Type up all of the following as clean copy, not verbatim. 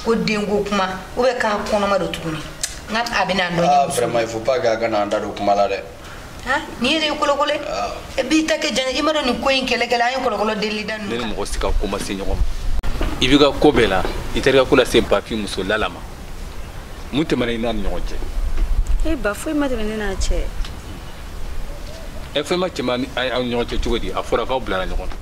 Ko denko kuma ou bien k'a kɔnɔma don tuguni n ka a bɛna dɔn. Ah vraiment il faut pas k'a ka na an da don kuma la dɛ. Han ni yɛrɛ ye kolokolo ye. E b'i ta kɛ jan i ma dɔn nin ko in kɛlɛ kɛlɛ an ye kɔlɔkɔlɔ delili da ninnu. Ne ni mɔgɔ si ka ko ma se ɲɔgɔn ma. I b'i ka ko bɛɛ la i taara i ka ko lase Bafin muso Lala ma. Mun tɛmɛna i n'a ni ɲɔgɔn cɛ? E ba foyi ma tɛmɛ ne n'a cɛ. E foyi ma tɛmɛ aw ni ɲɔgɔn cɛ cogo di? A fɔra k'aw bilara ɲɔgɔn na.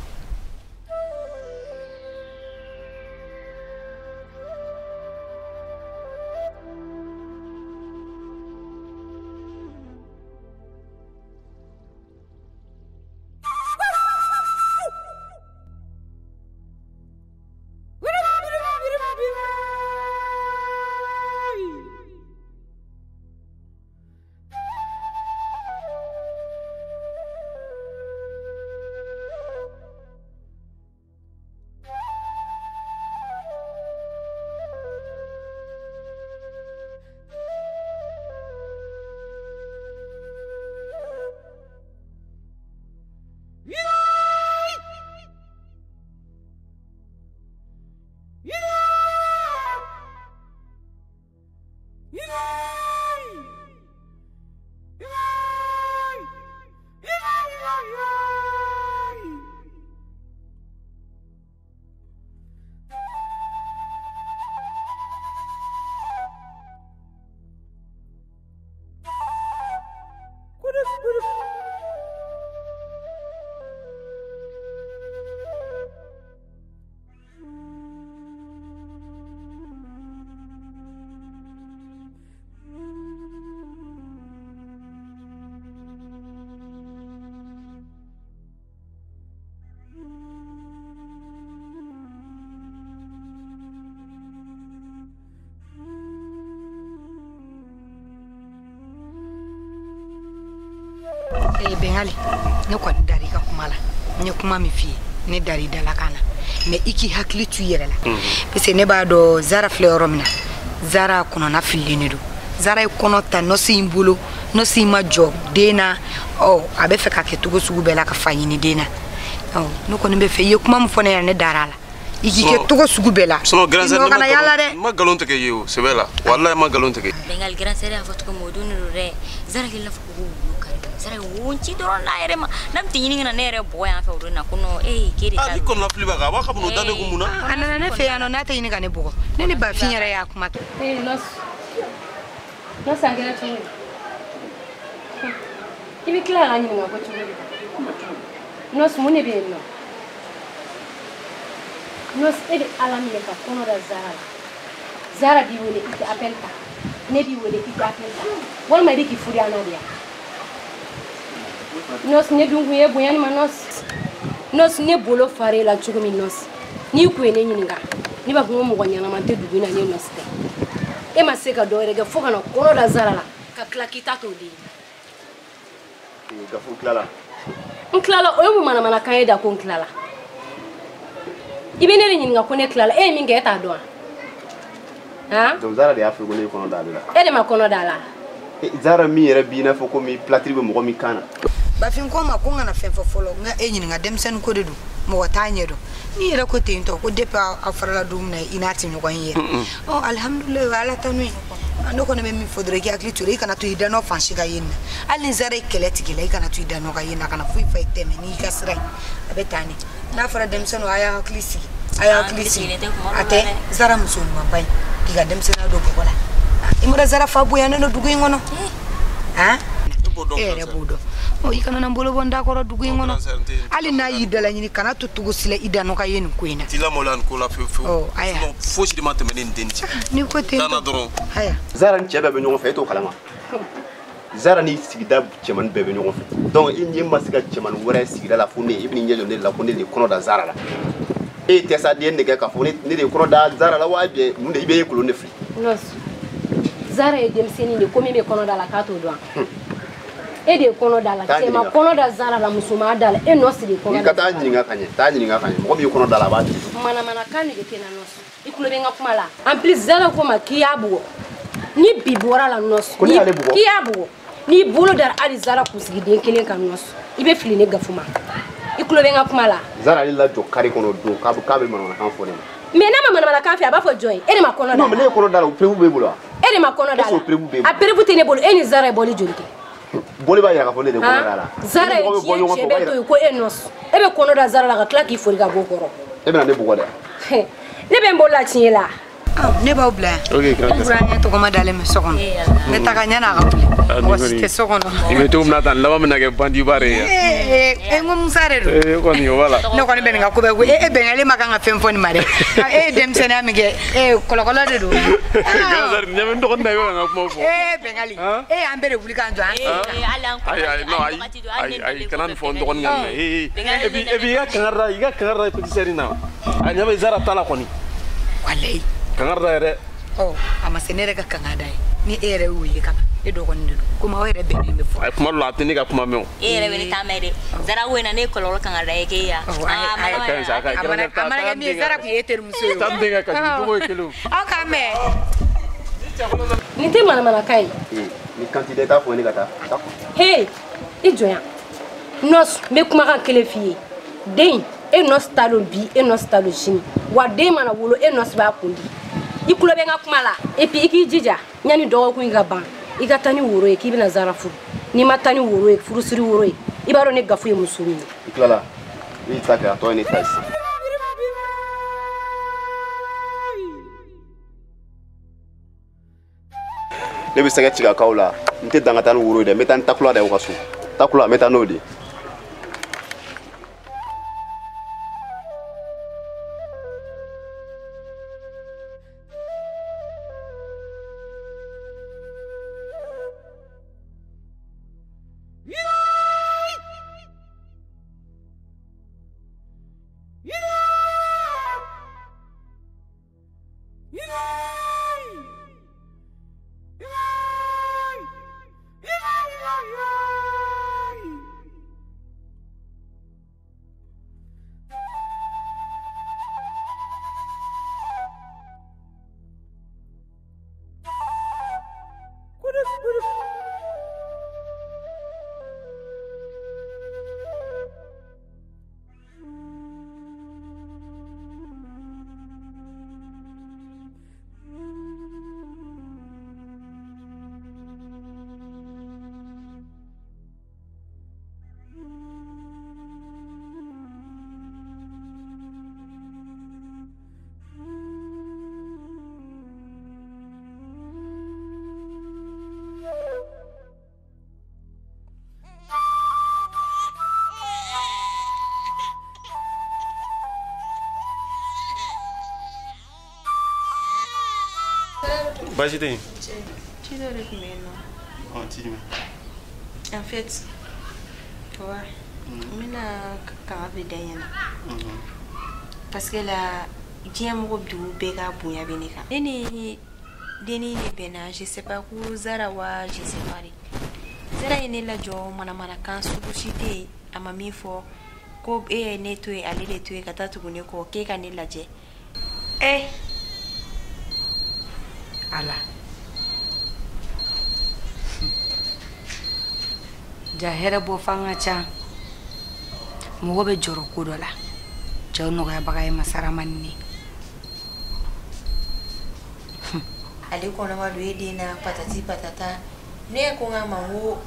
Bengali ne kɔni dar'i ka kuma la n ye kuma min f'i ye ne dar'i dalakan na mais i k'i hakili to i yɛrɛ la parce que ne b'a dɔn Zara filɛ yɔrɔ min na Zara kɔnɔna fililen de don. Zara ye kɔnɔ ta nɔsi in bolo nɔsi in ma jɔ den na ɔ a bɛ fɛ ka kɛ cogo sugu bɛɛ la ka fa ɲini den na ɔ ne kɔni bɛ fɛ i ye kuma min fɔ ne ɲɛna ne dar'a la i k'i kɛ cogo sugu bɛɛ la. Sinon grand sœur kana yala dɛ. Ma nkalon tigɛ i ye o sɛbɛ la walahi ma nkalon tigɛ. Bengali grand sœur y'a fɔ cogo min o don de don dɛ. Zara k'i la fɔ ko wulu kari. Zara ye wo ci dɔrɔn n'a yɛrɛ ma n'a bɛ ɲini ka na ne yɛrɛ bɔgɔ yan fɛ o don na ko non ee k'e de ta don. Ah ni kɔnɔna fili b'a kan a b'a ka mun da ne kun mun na. A nana ne fɛ yan nɔ n'a tɛ ɲini ka ne bugɔ ne ni Bafin yɛrɛ y'a kuma kɛ. Ee nɔsi nɔsi a kɛra cogo di? I bɛ tila k'a ɲininka ko cogo di? Nɔsi mun de bɛ yen nɔ? Nɔsi e bɛ Ala minɛ ka kɔnɔ da Zara la. Zara b'i wele i tɛ appel ta ne b'i wele i tɛ appel ta walima i bɛ k'i furu an na de yan. Nɔsi ne dun kun ye bonya nin ma nɔsi. Nɔsi ne bolo far'e la cogo min nɔsi n'i kun ye ne ɲininka ne b'a fɔ ko mɔgɔ ɲɛnama tɛ dugu in na ne nɔsi tɛ. E ma se ka dɔ wɛrɛ kɛ fo ka na kɔnɔ da Zara la ka tila k'i ta t'o den ye. Gafu tilala. N tilala o ye mun manamanakan ye da ko n tilala. I bɛ ne de ɲininka ko ne tilala e ye min kɛ e t'a dɔn wa? Han? Donc Zara de y'a fɔ ko ne ye kɔnɔ da ale la. E de ma kɔnɔ da a la. Zara min yɛrɛ b'i n'a fɔ komi platiri bɛ mɔgɔ min kan na. Bafin ko ma ko n kana fɛn fɔ fɔlɔ n ka e ɲininka denmisɛnnin ko de don mɔgɔ t'a ɲɛ dɔn n'i yɛrɛ ko ten tɔ ko depuis aw farala don min na i n'a tɛ ɲɔgɔn ye yɛrɛ. Ɔ alihamudulilayi o ye Ala tanu ye. Ne kɔni bɛ min fɔ dɔrɔn i k'i hakili to i kana to i danɔ fan si ka ye nin na hali ni Zara ye kɛlɛ tigɛ la i kana to i danɔ ka ye nin na kana foyi fɔ i tɛmɛ n'i ka sira ye a bɛ taa ne n'a fɔra denmisɛnninw a y'a hakili sigi a y'a hakili sigi a tɛ Zara muso ɲumanba ye k'i ka denmisɛnninya don bɔgɔ la i ma Zara fa bonyanen don dugu in kɔnɔ han e yɛrɛ b'o dɔn ɔ i kana na n bolo bɔ n da kɔrɔ dugu in kɔnɔ hali n'a y'i dala ɲini kana to cogo si la i danɔ ka ye nin ko in na. T'i lamaloya nin ko la fiyewu fiyewu. Aya fosi de ma tɛmɛ ne ni den cɛ. N'i ko ten Taa na dɔrɔn. Aya Zara ni cɛ bɛɛ bɛ ɲɔgɔn fɛ e t'o kalama. Zara ni sigida cɛmannin bɛɛ bɛ ɲɔgɔn fɛ donc i ɲɛ ma se ka cɛmannin wɛrɛ sigida la fo ne i bɛ n'i ɲɛ jɔ ne de la ko ne de ye kɔnɔ da Zara la. E tɛ sa den de kɛ k'a fɔ ne de ye kɔnɔ da Zara la wa bien mun de i bɛ e kolon de fili. Nɔsi Zara ye denmisɛnnin de ko min bɛ kɔnɔ da la k'a t'o dɔn. E de ye kɔnɔ da la cɛ ma kɔnɔ da Zara la muso ma da la e nɔsi de ye kɔnɔ da. I ka taa ɲininka ka ɲɛ taa ɲininka ka ɲɛ mɔgɔ min ye kɔnɔ da la a b'a tigi dɔn. Manamanakan de bɛ kɛ n na nɔsi i tulo bɛ n ka kuma la en plus Zara ko ma k'i y'a bugɔ ni bi bɔra la nɔsi. Ko ne y'ale bugɔ. K'i y'a bugɔ n'i bolo dara hali Zara kunsigiden kelen kan nɔsi i bɛ fili ne Gafu ma i tulo bɛ n ka kuma la. Zara ale lajɔ kari kɔnɔ don k'a bɛ manamanakan fɔ ne ma. Mais n'a ma manamanakan fɛ a b'a fɔ jɔn ye? E de ma kɔnɔ da la. Non mais ne ye kɔnɔ da la, o preuve b'e bolo wa? E de ma kɔnɔ da la. Est-ce que o preuve b'e bolo? A preuve tɛ ne bolo, e ni Zara ye bɔli joli kɛ? Bɔli b'a yira k'a fɔ ne de ye kɔnɔ da la. Zara ye diɲɛ cɛ bɛɛ to yen ko e nɔsi. E bɛ kɔnɔ da Zara la ka tila k'i fori ka bɔ o kɔrɔ. E bɛna ne bugɔ dɛ. Ne bɛ n bolo la tiɲɛ la. Ne b'aw bila yan. Ok, grand. N burankɛ tɔgɔma dalen bɛ so kɔnɔ. N bɛ taga ɲɛn'a ka wuli. Mɔgɔ si tɛ so kɔnɔ. I bɛ cogo min na tan, laban bɛna kɛ bandiba de ye. Ee, n ko Musa de don. Ee, kɔni o b'a la. Ne kɔni bɛ nin ka ko bɛɛ ko e Bɛngali ma kan ka fɛn fɔ nin ma dɛ. E ye denmisɛnninya min kɛ, ee kɔlɔkɔlɔ de don. Grand sœur, ɲɛ bɛ n dɔgɔnin na, i bɛ ka n ka kuma fɔ. Ee Bɛngali, e y'an bɛɛ de wuli k'an jɔ an sen kan. Ayi ayi non ayi ayi ayi kana nin fɔ n dɔgɔnin ka nin mɛn. Ee et puis i ka kangari da, i ka kangari da petite sœur in na. A ɲɛ bɛ Zara ta la kɔni. Walayi. Kangari da yɛrɛ. Ɔ a ma se ne yɛrɛ ka kangari da ye. Ni e yɛrɛ y'o ye ka ban, e dɔgɔnin de don. Komi aw yɛrɛ bɛnnen bɛ fɔ. Ayi kuma dɔ la a tɛ ne ka kuma mɛn o. E yɛrɛ bɛ ne ta mɛn dɛ. Zara ko in na ne ye kɔlɔlɔ kangari da ye k'e ya. A mana kɛ min ye, Zara tun ye e terimuso ye o. Taa n denkɛ kasi jogo ye kelen o. Aw k'an mɛn. Nin tɛ manamanakan ye. Ee ni kan t'i da i t'a fɔ ne ka taa. Hey, i jɔ yan. Nɔsi, n bɛ kumakan kelen f'i ye. Den e nɔsi t'a dɔn bi, e nɔsi t'a dɔn sini. Wa den mana wolo, e nɔsi b'a kun di. I tulo bɛ n ka kuma la. Et puis i k'i jija yanni dɔgɔkun in ka ban, i ka taa ni woro ye k'i bɛna Zara furu. N'i ma taa ni woro ye, furusiri woro ye, i b'a dɔn ne Gafu ye muso min ye. I tilala, i y'i ta kɛ, a tɔ ye ne ta ye sisan. Ne bɛ sɛgɛ ci ka k'aw la, n tɛ dan ka taa ni woro ye dɛ, n bɛ taa ni takula de ye aw ka so. Takula, n bɛ taa n'o de ye. Baasi tɛ yen. Ci dɔ de tun bɛ yen nɔ. Ɔ ci jumɛn? En fait, wa n bɛna kanga bɛ da ɲɛna. Parce que la diɲɛ mɔgɔ dugu bɛɛ ka bonya bɛ ne kan. Ne ni dennin de bɛnna, je sais pas ko Zara wa je sais pas de. Zara ye ne lajɔ manamanakan sugu si tɛ yen, a ma min fɔ ko e ye ne to yen, ale de to yen ka taa tugu ne kɔ k'e ka ne lajɛ. Eh. Ala. Ja hɛrɛ bɔ fan ka ca. Mɔgɔ bɛ jɔrɔ ko dɔ la. Cɛw nɔgɔyabaga ye masaramani ne. Ale kɔnɔma don e den na patati patata. Ne ko n k'a ma n ko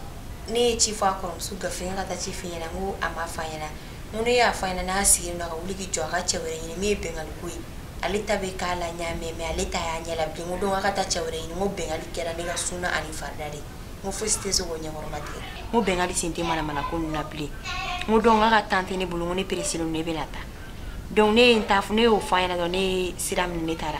ne ye ci fɔ a kɔrɔmuso Gafe ka taa ci f'i ɲɛna, n ko a ma f'a ɲɛna. N ko ne y'a f'a ɲɛna n'a sigilen don a ka wuli k'i jɔ a ka cɛ wɛrɛ ɲini min ye Bɛngali ko ye. Ale ta bɛ k'a la ɲa mɛn mais ale ta y'a ɲɛ la bilen. N ko donc a ka taa cɛ wɛrɛ ɲini. N ko Bɛngali kɛra ne ka suna ani farida de. N ko fosi tɛ se k'o ɲɛkɔrɔma tigɛ. N ko Bɛngali sen tɛ manamana ko ninnu na bilen. N ko donc a ka temps tɛ ne bolo, n ko ne pressé don, ne bɛna taa. Donc ne ye n ta ne y'o fɔ a ɲɛna dɔrɔn ne ye sira minɛ ne taara.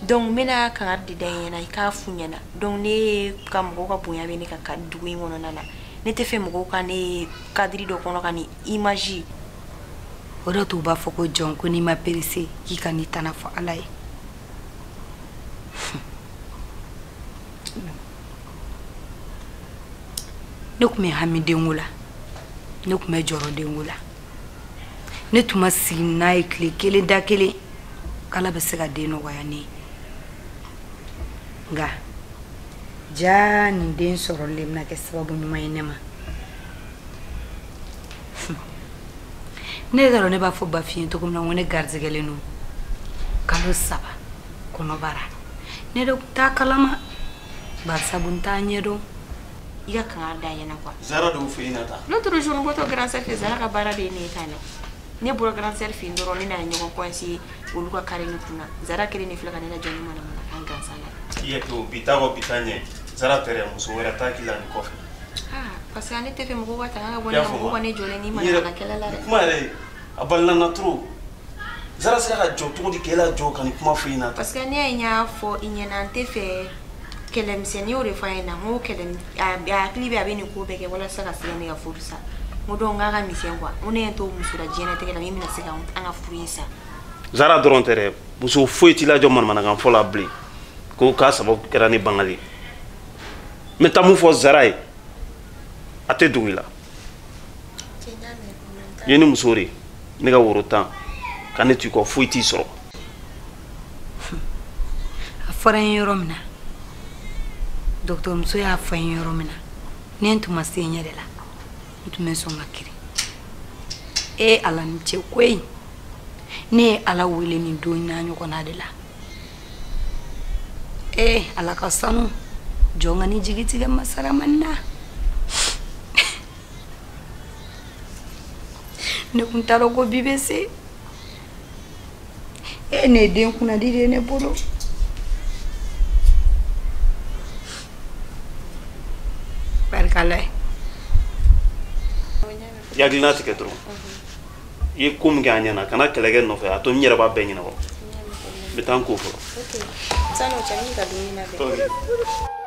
Donc n bɛna kangari de da i ɲɛna i k'a f'u ɲɛna. Donc ne ye ka mɔgɔw ka bonya bɛ ne kan dugu in kɔnɔna na. Ne tɛ fɛ mɔgɔw ka ne cadre dɔ kɔnɔ ka ni image. O de t'u b'a fɔ ko jɔn ko n'i ma perese k'i ka n'i tana fɔ Ala ye. Ne tun bɛ hami denko la, ne tun bɛ jɔrɔ denko la. Ne tun ma sigi n'a ye tile kelen da kelen k'Ala bɛ se ka den nɔgɔya ne ye. Nka jaa nin den sɔrɔli de bɛna kɛ sababu ɲuman ye ne ma. Ne yɛrɛ ne b'a fɔ Bafin ye cogo min na ko ne garijɛgɛlen don. Kalo 3 kɔnɔbara. Ne de kun t'a kalama. Barisabu n t'a ɲɛdɔn. I ka kangari da ɲɛna quoi. Zara de y'o fɛ yen na tan. L'autre jour n bɔtɔ grand sœur fɛ Zara ka baara de ye ne ye tan dɛ. Ne bɔra grand sœur fɛ yen dɔrɔn ne n'a ye ɲɔgɔn coincé olu ka carré nin kunna. Zara kelen de filɛ ka ne lajɔ ni manamanakan gansan na. I y'a kɛ o bi taa kɔ bi taa ɲɛ. Zara tɛ dɛ, muso wɛrɛ t'a k'i la nin kɔfɛ. Ah, parce que ale tɛ fɛ mɔgɔw ka tanga ka bɔ ne la, mɔgɔw ka ne jɔlen ni manamana la dɛ. Kuma yɛrɛ a balila n na trop. Zara sera ka jɔ cogo di k'e lajɔ ka nin kuma fɔ i ɲɛna? Parce que ne ye y'a fɔ i ɲɛna n tɛ fɛ kɛlɛmisɛnnin y'o de fɔ a ɲɛna n ko kɛlɛ a hakili bɛ a bɛ nin ko bɛɛ kɛ walasa ka se ka ne ka furu sa. N ko donc n k'a ka misɛn quoi. N ko ne ye t'o muso la diɲɛlatigɛ la min bɛna se ka an ka furu in sa. Zara dɔrɔn tɛ dɛ, muso foyi t'i lajɔ manamanakan fɔ la bilen ko k'a sababu kɛra ne bangali. N bɛ taa mun fɔ Zara ye, a tɛ dogo i la. I ye ne muso de ye, ne ka woro 10 ka ne to i kɔ foyi t'i sɔrɔ. A fɔra n ye yɔrɔ min na, dɔgɔtɔrɔmuso y'a fɔ n ye yɔrɔ min na, ne tun ma se n yɛrɛ la, n tun bɛ sɔn ka kirin. E Ala ni ce koyi, ne ye Ala wele nin don n'a ɲɔgɔnna de la. E Ala ka sanu, jɔn ka ni jigi tigɛ masaramani na. Ne kun t'a dɔn ko bi bɛ se. E ne ye den kunnadi de ye ne bolo. Barika Ala ye. I hakilina tigɛ dɔrɔn. I ye ko min kɛ a ɲɛna, kana kɛlɛ kɛ nɔfɛ, a to n yɛrɛ b'a bɛɛ ɲɛnabɔ. N bɛ taa n ko fɔlɔ. Ok. San'o cɛ n b'i ka dumuni labɛn.